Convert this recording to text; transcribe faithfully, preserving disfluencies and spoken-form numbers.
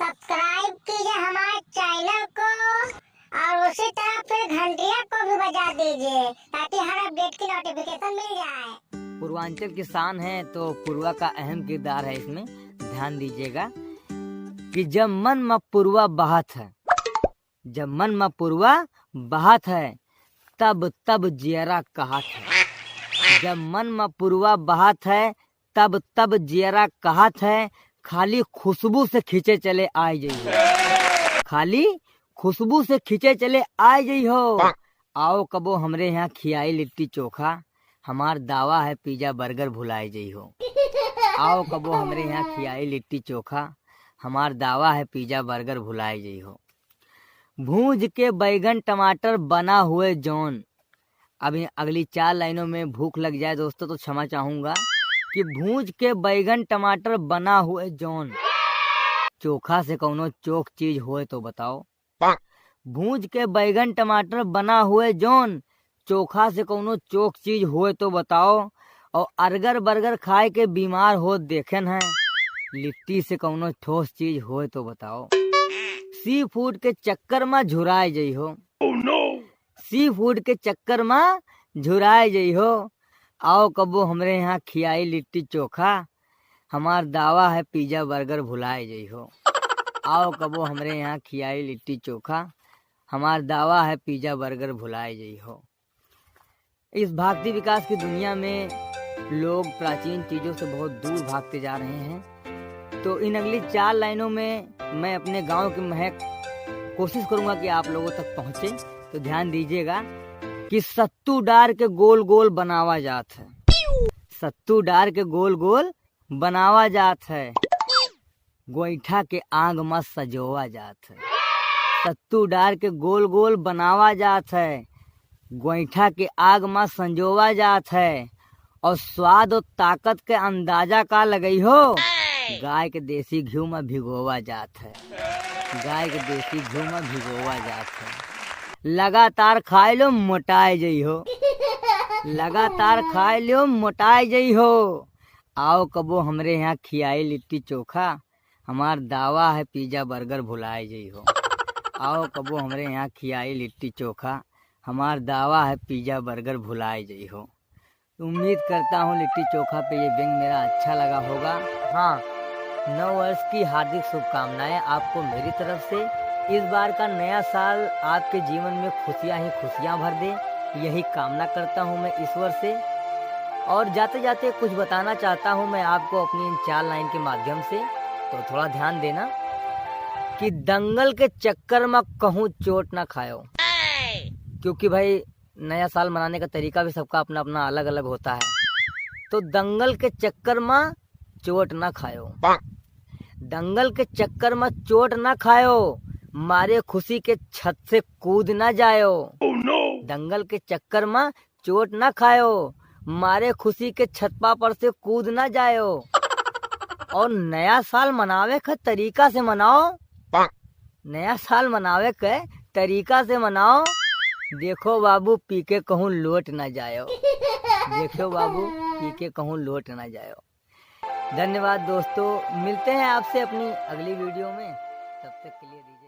सब्सक्राइब कीजिए हमारे चैनल को और उसी तरह फिर घंटिया को भी बजा दीजिए, ताकि हर अपडेट की नोटिफिकेशन मिल जाए। पूर्वांचल की शान है, तो पुरवा का अहम किरदार है इसमें, ध्यान दीजिएगा कि जब मन म पुरवा बहत है, जब मन म पुरवा बहत है, तब तब जियरा कहत है। जब मन म पुरवा बहत है, तब तब जियरा कहत है, खाली खुशबू से खींचे चले आए जइहो, खाली खुशबू से खींचे चले आए जइहो। आओ कबो हमरे यहाँ खियाई लिट्टी चोखा, हमार दावा है पिज्जा बर्गर भुलाए जइहो। आओ कबो हमरे यहाँ खियाई लिट्टी चोखा, हमार दावा है पिज्जा बर्गर भुलाए जइहो। भूंज के बैगन टमाटर बना हुए जौन। अब इन अगली चार लाइनों में भूख लग जाए दोस्तों, तो क्षमा चाहूंगा कि भूंज के बैगन टमाटर बना हुए जौन, चोखा से कौनो चोख चीज होए तो बताओ। भूंज के बैगन टमाटर बना हुए जौन, चोखा से कौनो चोख चीज होए तो बताओ। और अर्गर बर्गर खाए के बीमार होत देखेन है, लिट्टी से कौनो ठोस चीज होए तो बताओ। सी फूड के चक्कर मा झुराए जइहो। सी फूड के चक्कर मा झुराए जइहो। आओ कबो हमरे यहाँ खियाई लिट्टी चोखा, हमार दावा है पिज्जा बर्गर भुलाए जइहो। आओ कबो हमरे यहाँ खियाई लिट्टी चोखा, हमार दावा है पिज्जा बर्गर भुलाए जइहो। इस भागती विकास की दुनिया में लोग प्राचीन चीजों से बहुत दूर भागते जा रहे हैं। तो इन अगली चार लाइनों में मैं अपने गांव की महक कोशिश करूंगा कि आप लोगों तक पहुंचे। तो ध्यान दीजिएगा कि सत्तू डार के गोल गोल बनावा जात है, सत्तू डार के गोल गोल बनावा जात है, गोइठा के आग मा सजोवा जात है। सत्तू डार के गोल गोल बनावा जात है, गोइठा के आग मा संजोवा जात है। और स्वाद और ताकत के अंदाजा का लगइहो, गाय के देसी घी मा भिगोवा जात है, गाय के देसी घी मा भिगोवा जात है। लगातार खाए लो मोटाए जइहो, लगातार खाए लो मोटाए जइहो। आओ कबो हमरे यहाँ खियाई लिट्टी चोखा, हमार दावा है पिज्जा बर्गर भुलाए जइहो। आओ कबो हमरे यहाँ खियाई लिट्टी चोखा, हमार दावा है पिज्जा बर्गर भुलाए जइहो। उम्मीद करता हूँ लिट्टी चोखा पे ये व्यंग मेरा अच्छा लगा होगा। हाँ, नव वर्ष की हार्दिक शुभकामनाएं आपको मेरी तरफ से। इस बार का नया साल आपके जीवन में खुशियाँ ही खुशियाँ भर दे, यही कामना करता हूँ मैं ईश्वर से। और जाते जाते कुछ बताना चाहता हूँ मैं आपको अपनी इन चार लाइन के माध्यम से, तो थोड़ा ध्यान देना कि दंगल के चक्कर मा कहूँ चोट ना खायो, क्योंकि भाई नया साल मनाने का तरीका भी सबका अपना अपना अलग अलग होता है। तो दंगल के चक्कर मा चोट ना खायो, दंगल के चक्कर मा चोट ना खायो, मारे खुशी के छत से कूद ना जायो। दंगल के चक्कर मा चोट ना खायो, मारे खुशी के छतपा पर से कूद ना जायो। और नया साल मनावे के तरीका से मनाओ, नया साल मनावे के तरीका से मनाओ। देखो बाबू, पी के कहूँ लोट ना जायो, देखो बाबू, पी के कहूँ लोट ना जायो। धन्यवाद दोस्तों, मिलते हैं आपसे अपनी अगली वीडियो में, तब तक के लिए दीजिए।